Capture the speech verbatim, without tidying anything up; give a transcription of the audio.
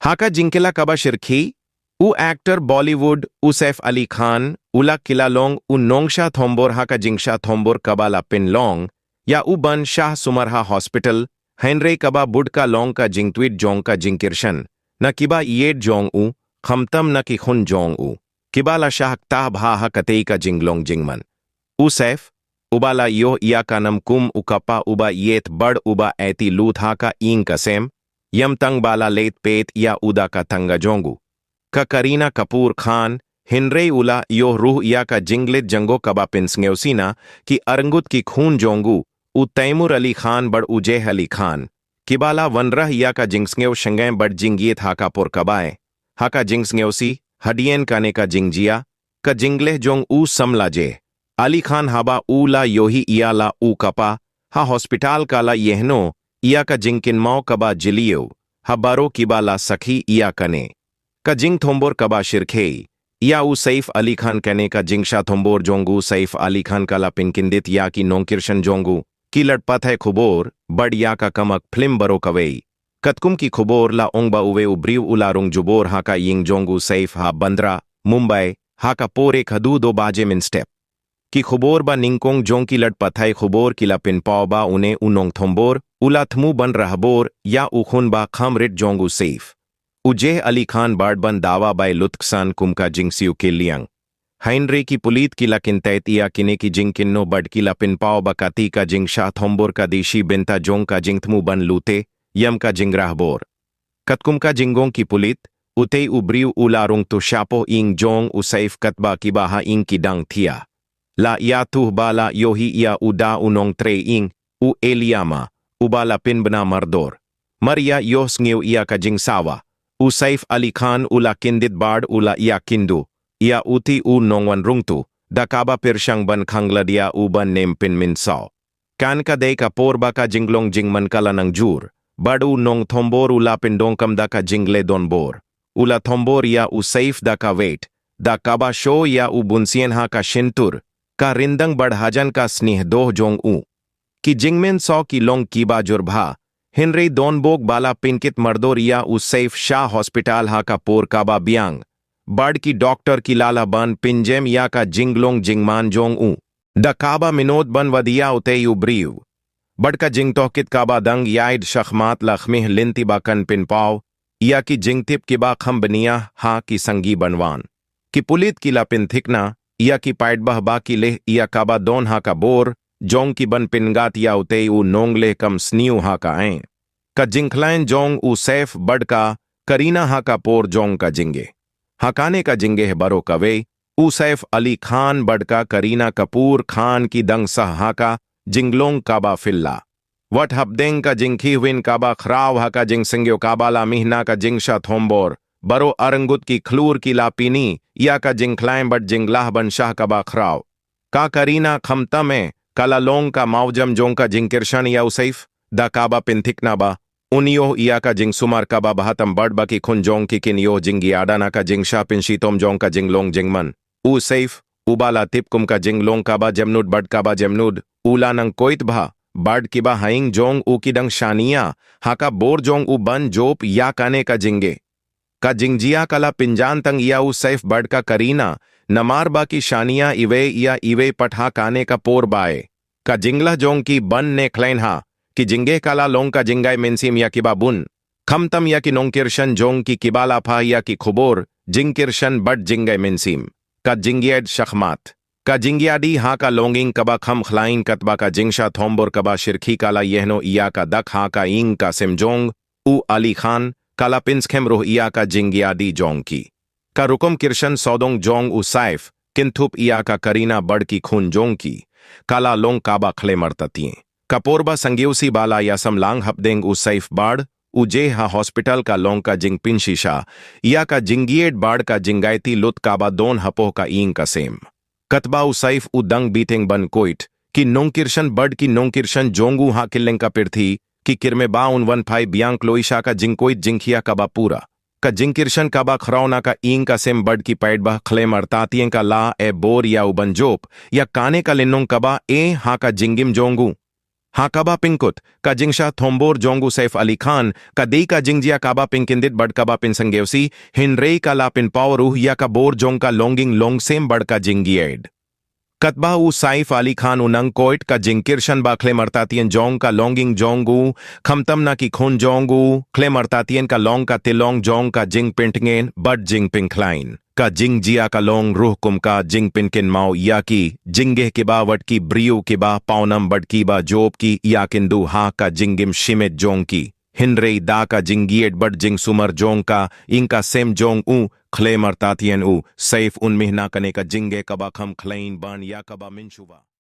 Haka jingkylla kaba shyrkhei, u actor Bollywood, u Saif Ali Khan, u la kylla long u nongsha thombor haka jingsha thombor kaba la pynlong ïa u ban shah sumar ha hospital, hynrei kaba bud ka long ka jingtweet jong ka jingkyrshan na kiba ïeit jong u, khamtam na ki khun jong u kiba la shah ktah bha ha katei ka jinglong jingman. U Saif, uba la ïoh ïa ka nam kum u kpa uba ïeit bad uba aiti lut haka ïing ka sem, ym tang ba la leit peit ïa u da ka tnga jong u, ka Kareena Kapoor Khan, hynrei u la ïoh ruh ïa ka jingleit jngoh kaba pynsngewsih na ki arngut ki khun jong u, u Taimur Ali Khan bad u Jeh Ali Khan, kiba la wanrah ïa ka jingsngew shngaiñ bad jingïeit haka por kaba eh. Haka jingsngewsih, hadien kane ka jingjia, ka jingleh jong u samla Jeh Ali Khan haba u la ïohi ïa la u kpa ha hospital ka la ïehnoh ïa ka jingkynmaw kaba jylliew ha baroh kiba la sakhi ïa kane ka jingthombor kaba shyrkhei ïa u Saif Ali Khan. Kane ka jingsha thombor jong u Saif Ali Khan ka la pynkyndit ïa ki nongkyrshan jong u, ki lad pathai khubor bad ïa ka kamak phlim baroh kawei. Katkum ki khubor la ong ba uwei u briew u la rung jubor haka ïing jong u Saif ha Bandra, Mumbai, haka por ek haduh do baje mynstep. Ki khubor ba nyngkong jong ki lad pathai khubor ki la pynpaw ba une u nongthombor u la thmu ban rahbor ïa u khun ba kham rit jong u Saif, u Jeh Ali Khan bad ban dawa bai lutksan kum ka jingsiew kylliang. Hynrei ki pulit ki la kyntait ïa kine ki jingkynnoh bad ki la pynpaw ba katei ka jingsha thombor ka dei shi bynta jong ka jingthmu ban lute, ym ka jingrahbor. Katkum ka jingong ki pulit, utei u briew u la rung tu shapoh ïing jong u Saif katba kiba ha ïing ki dang thiah. La ïathuh ba la ïohi ïa u da u nongtrei ïing, u Eliama, uba la pynbna mardor. Mar ïa ïohsngew ïa ka jingsawa, u Saif Ali Khan u la kyndit bad u la ïakynduh ïa utei u nongwan rung tu, da kaba pyrshang ban khanglad ïa u ban nym pynmynsaw. Kan ka dei ka por ba ka jinglong jingman ka la nang jur, bad u nongthombor u la pyndonkam da ka jingleh donbor. U la thombor ïa u Saif da ka wait, da kaba shoh ïa u bunsien ha ka shyntur, ka ryndang bad hajan ka snieh doh jong u. Ki jingmynsaw ki long kiba jur bha, hynrei donbok ba la pynkit mardor ïa u Saif sha hospital ha ka por kaba biang. Bad ki doktor ki la lah ban pynjem ïa ka jinglong jingman jong u, da kaba mynnud ban wad ïa utei u briew. Bad ka jingtohkit kaba dang ïaid shakhmat la khmih lynti ba kan pynpaw ïa ki jingtip kiba kham bniah ha ki sangeh ban wan. Ki pulit ki la pynthikna ïa ki paidbah ba ki leh ïa kaba don ha ka bor jong ki ban pyngat ïa utei u nongleh kam sniew ha ka ïing. Ka jingkhlaiñ jong u Saif bad ka Kareena ha ka por jong ka jingeh. Ha kane ka jingeh baroh kawei, u Saif Ali Khan bad ka Kareena Kapoor Khan ki dang sah ha ka jinglong kaba phylla. Wat hapdeng ka jingkhihwin kaba khraw ha ka jingsngewthuh kaba la mih na ka jingsha thombor, baroh arngut ki khlur ki la pyni ïa ka jingkhlaiñ bad jinglah ban shah kaba khraw. Ka Kareena khamtam eh ka la long ka mawjam jong ka jingkyrshan ïa u Saif, da kaba pynthikna ba un ïoh ïa ka jingsumar kaba bha tam bad ba ki khun jong ki kin ïoh jingïada na ka jingsha pynshitom jong ka jinglong jingman. U Saif, uba la tip kum ka jinglong kaba jemnud bad kaba jemnud, u la nang koit bha bad kiba ha ïing jong u ki dang shaniah ha ka bor jong u ban jop ïa kane ka jingeh. Ka jingjia ka la pynjan tang ïa u Saif bad ka Kareena, namar ba ki shaniah iwei ïa iwei pat ha kane ka por ba eh. Ka jinglah jong ki ban neh khlaiñ ha ki jingeh ka la long ka jingïai mynsiem ïa kiba bun, khamtam ïa ki nongkyrshan jong ki kiba la pha ïa ki khubor jingkyrshan bad jingïai mynsiem. Ka jingïaid shakhmat, ka jingïadie ha ka longïing kaba kham khlaiñ katba ka jingsha thombor kaba shyrkhei ka la ïehnoh ïa ka dak ha ka ïing ka sem jong u Ali Khan, ka la pynskhem ruh ïa ka jingïadie jong ki. Ka rukom kyrshan sawdong jong u Saif, kynthup ïa ka Kareena bad ki khun jong ki, ka la long kaba khlem artatien. Ka por ba sngewsih ba la ïasam lang hapdeng u Saif bad u Jeh ha hospital ka long ka jingpynshisha ïa ka jingïeit bad ka jingïaiti lut kaba don hapoh ka ïing ka sem. Katba u Saif u dang bteng ban koit, ki nongkyrshan bad ki nongkyrshan jong u ha kylleng ka pyrthei ki kyrmen ba un wan phai biang kloi sha ka jingkoit jingkhia kaba pura. Ka jingkyrshan kaba khraw na ka ïing ka sem bad ki paidbah khlem artatien ka la ai bor ïa u ban jop ïa kane ka lynnong kaba eh ha ka jingim jong u. Ha kaba pynkut, ka jingshah thombor jong u Saif Ali Khan ka dei ka jingjia kaba pynkyndit bad kaba pynsngewsih, hynrei ka la pynpaw ruh ïa ka bor jong ka longïing longsem bad ka jingïeid. Katba u Saif Ali Khan u nang koit ka jingkyrshan ba khlem artatien jong ka longïing jong u, khamtam na ki khun jong u, khlem artatien ka long ka tyllong jong ka jingpyntngen bad jingpynkhlaiñ. Ka jingjia ka long ruh kum ka jingpynkynmaw ïa ki jingeh kiba wat ki briew kiba pawnam bad kiba jop ki ïakynduh ha ka jingim shimet jong ki. Hynrei da ka jingïeid bad jingsumar jong ka ïing ka sem jong u, khlem artatien u Saif un mih na kane ka jingeh kaba kham khlaiñ ban ïa kaba mynshuwa.